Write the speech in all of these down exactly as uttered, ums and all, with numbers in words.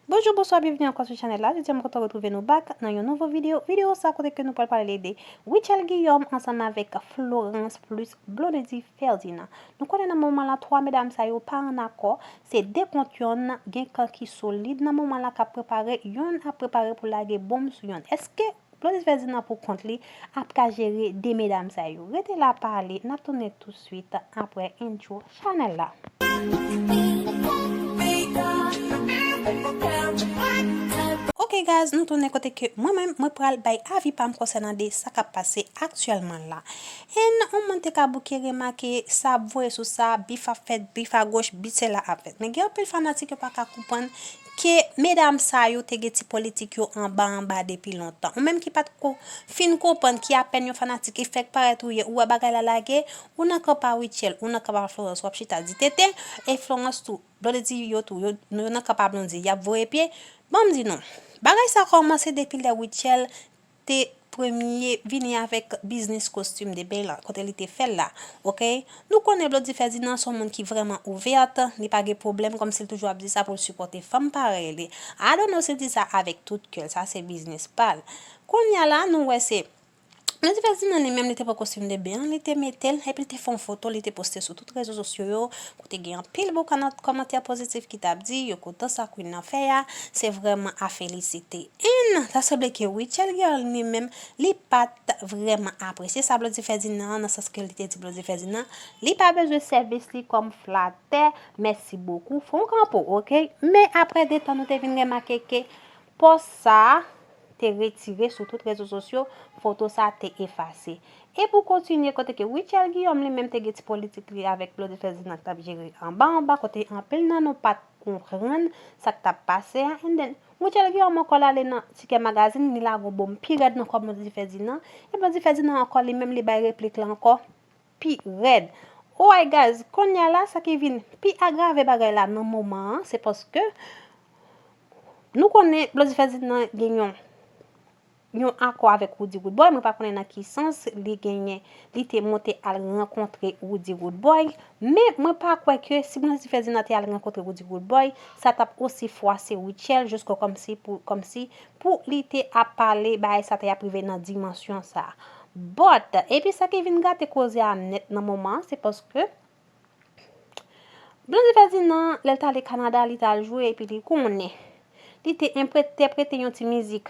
Bonjou, bonswa, byenveni ankò sou chanèl la. Jodi a m kontan retwouve nou back nan yon nouvo videyo. Videyo sa kote ke nou pral pale de Rutshelle Guillaume ansanm avèk Florence plus Blondedy Ferdinand. Nou konnen nan moman la, twa medam sa yo pa ann akò. Se de kont yonn, gen kan ki solid nan moman la k ap prepare, yonn ap prepare pou lage bonm sou yonn. Èske Blondedy Ferdinand pou kont li ap ka jere de medam sa yo? Rete la pale, n ap tounen tousuit apre intro chanèl la. Ok guys, nou tounen kote ke mwen menm, mwen pral bay avi pa m konsènan de sa k ap pase aktyèlman la. And yon moun te ka bouke remake sa ap voye sou sa, bif ap fèt, bif a goch, bif sela ap fèt. Men gen anpil fanatik yo pa ka konprann ke medam sa yo te gen ti politik yo anba anba depi lontan. Ou menm ki pa t ko fin konprann ki apèn yon fanatik ki fèk parèt ou ye, ou wè bagay la lage, ou nan kan pa Rutshelle, ou nan kan pa Florence, w ap chita di tenten, e Florence tou, Blondedy yo tou, yo, yo nan kan pa Blondedy, y ap voye pye. Ban m di nou, bagay sa kòmanse depi lè Rutshelle te premye vini avèk biznis kostim de bèy la, kote li te fè l la, ok? Nou konnen Blondedy Ferdinand se yon moun ki vrèman ouvèt, li pa gen pwoblèm, kòmsi l toujou ap di sa pou l sipòte fanm parèy li. I don't know si l di sa avèk tout kè l, sa se biznis pa l. Kounye a la, nou wè se Blondedy Ferdinand li menm, li te pran kostim de bèy an, li te mete l, epi li te fè yon foto, li te poste sou tout rezo sosyo yo, kote gen anpil bon kòmantè pozitif ki t ap di, yo kontan sa Queen nan fè a, se vrèman a felisite. And ta sanble ke Rutshelle Guillaume li menm, li pa t vrèman apresye sa Blondedy Ferdinand, nan sans ke li te di Blondedy Ferdinand, li pa bezwen sèvis li kòm flatè, mèsi bokou, fè yon kanpo, ok? Men apre de tan, nou te vin remake ke pòs sa a te retire sou tout rezo sosyo, foto sa a te efase. E pou kontinye, kote ke Rutshelle Guillaume li menm te gen ti politik li avèk Blondedy Ferdinand k t ap jere anba anba, kote anpil nan nou pa t konprann sa k t ap pase a. And then, Rutshelle Guillaume ankò l ale nan Tikè Magazine, li lage yon bonm pi rèd nan kò Blondedy Ferdinand. E Blondedy Ferdinand ankò li menm li bay replik la ankò pi rèd. Alright guys, kounye a la, sa ki vin pi agrave bagay la nan moman an, se paske nou konnen Blondedy Ferdinand gen yon, yon akò avèk Roody Roodboy, mwen pa konnen nan ki sans li genyen, li te monte al rankontre Roody Roodboy, men mwen pa kwè ke si Blondedy Ferdinand te al rankontre Roody Roodboy, sa t ap osi fwase Rutshelle jiska kòmsi pou, kòmsi pou li te ap pale bagay sa te ap rive nan dimansyon sa. But, epi sa ki vin gate koze a nèt nan moman an, se paske Blondedy Ferdinand, lè l t ale Kanada, li t al jwe, epi li konnen. Li te enprètèprete yon ti mizik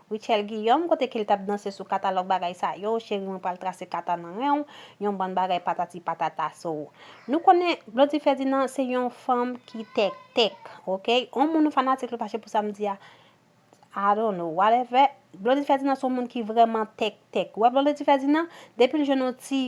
Rutshelle Guillaume, kote ke li t ap danse sou katalòg bagay sa yo, cheri mwen pral trase kata nan ren w, yon bann bagay patati patata, so. Nou konnen Blondedy Ferdinand se yon fanm ki tèktèk, ok? Yon moun ou fanatik li fache pou sa m di a, I don't know, whatever. Blondedy Ferdinand se yon moun ki vrèman tèktèk. Ou wè Blondedy Ferdinand, depi l jwenn yon ti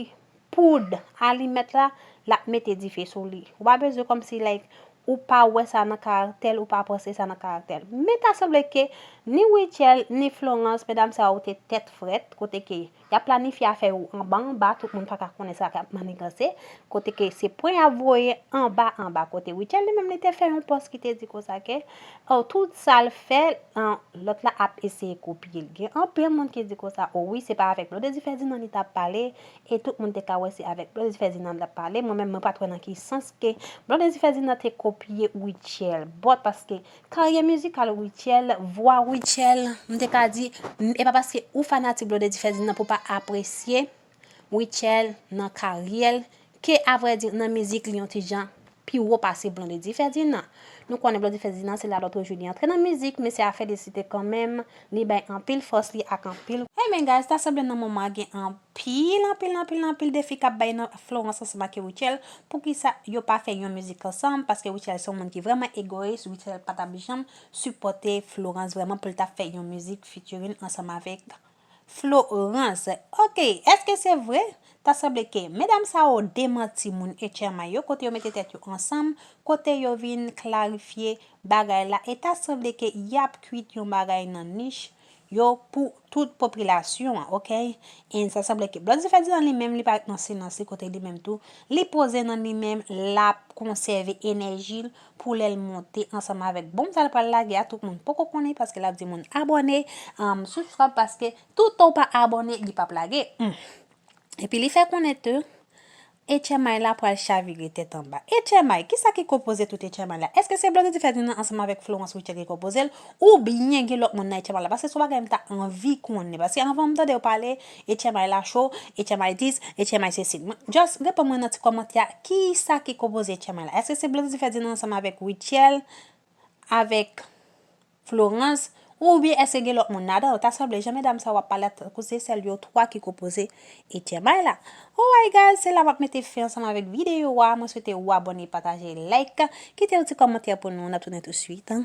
poud alimèt la, l ap mete dife sou li. Ou pa bezwen kòmsi, like, ou pa wè sa nan karaktè l, ou pa panse sa nan karaktè l. Men ta sanble ke ni Rutshelle, ni Florence, medam sa yo te tèt frèt, kote ke y ap planifye afè yo anba anba, tout moun pa ka konnen sa k ap maniganse, kote ke se pwen y ap voye anba anba. Kote Rutshelle li menm li te fè yon pòs ki te di konsa ke, oh, tout sa l fè, an, lòt la ap eseye kopye l. Gen anpil moun ki di konsa, oh wi, se pa avèk Blondedy Ferdinand li t ap pale, e tout moun te ka wè se avèk Blondedy Ferdinand l ap pale. Mwen menm, mwen pa t wè nan ki sans ke Blondedy Ferdinand te kopye Rutshelle. But paske karyè mizikal Rutshelle, vwa Rutshelle, m te ka di, m, e pa paske ou fanatik Blondedy Ferdinand pou pa apresye Rutshelle nan karyè l, ke, avrèdi, nan mizik li yon ti jan pi wo pase Blondedy Ferdinand. Nou konnen Blondedy Ferdinand se la lòt jou li antre nan mizik, men se a felisite kanmenm, li bay anpil fòs li ak anpil. Ebyen guys, ta sanble nan moman an gen anpil, anpil, anpil, anpil defi k ap bay nan Florence ansanm ak Rutshelle. Poukisa yo pa fè yon mizik ansanm? Paske Rutshelle se yon moun ki vrèman egoyis, Rutshelle pa t ap janm sipòte Florence vrèman pou l ta fè yon mizik featuring ansanm avèk Florence. Ok, èske se vre? Ta sanble ke medam sa yo demanti moun H M I yo, kote yo mete tèt yo ansanm, kote yo vin klarifye bagay la, e ta sanble ke y ap kwit yon bagay nan nich yo pou tout popilasyon an, ok? And sa sanble ke Blondedy Ferdinand li menm, li pa ret nan silans li, kote li menm tou, li poze nan li menm, l ap konsève enèji l pou lè l monte ansanm avèk bonm sa l pral lage a, tout moun poko konnen paske l ap di moun abòne, um, subscribe, paske toutan w pa abòne, li p ap lage. Hmm. Epi li fè konnen tou, H M I la pral chavire tèt anba. H M I, kisa ki konpoze tout H M I la? Èske se Blondedy Ferdinand ansanm avèk Florence Rutshelle ki konpoze l? Oubyen gen lòt moun nan H M I la? Paske se yon bagay m ta anvi konnen. Paske anvan m tande yo pale, H M I la cho, H M I dis, H M I sesi. Just reponn mwen nan ti kòmantè a, kisa ki konpoze H M I la? Èske se Blondedy Ferdinand ansanm avèk Rutshelle, avèk Florence, oubyen èske gen lòt moun ladan? Yo ta sanble jan medam sa w ap pale a tankou se sèl yo twa ki konpoze H M I la. Alright guys, se la m ap mete fen ansanm avèk videyo a. Mwen swete ou abòne, pataje, like, kite yon ti kòmantè pou nou. N ap tounen touswit.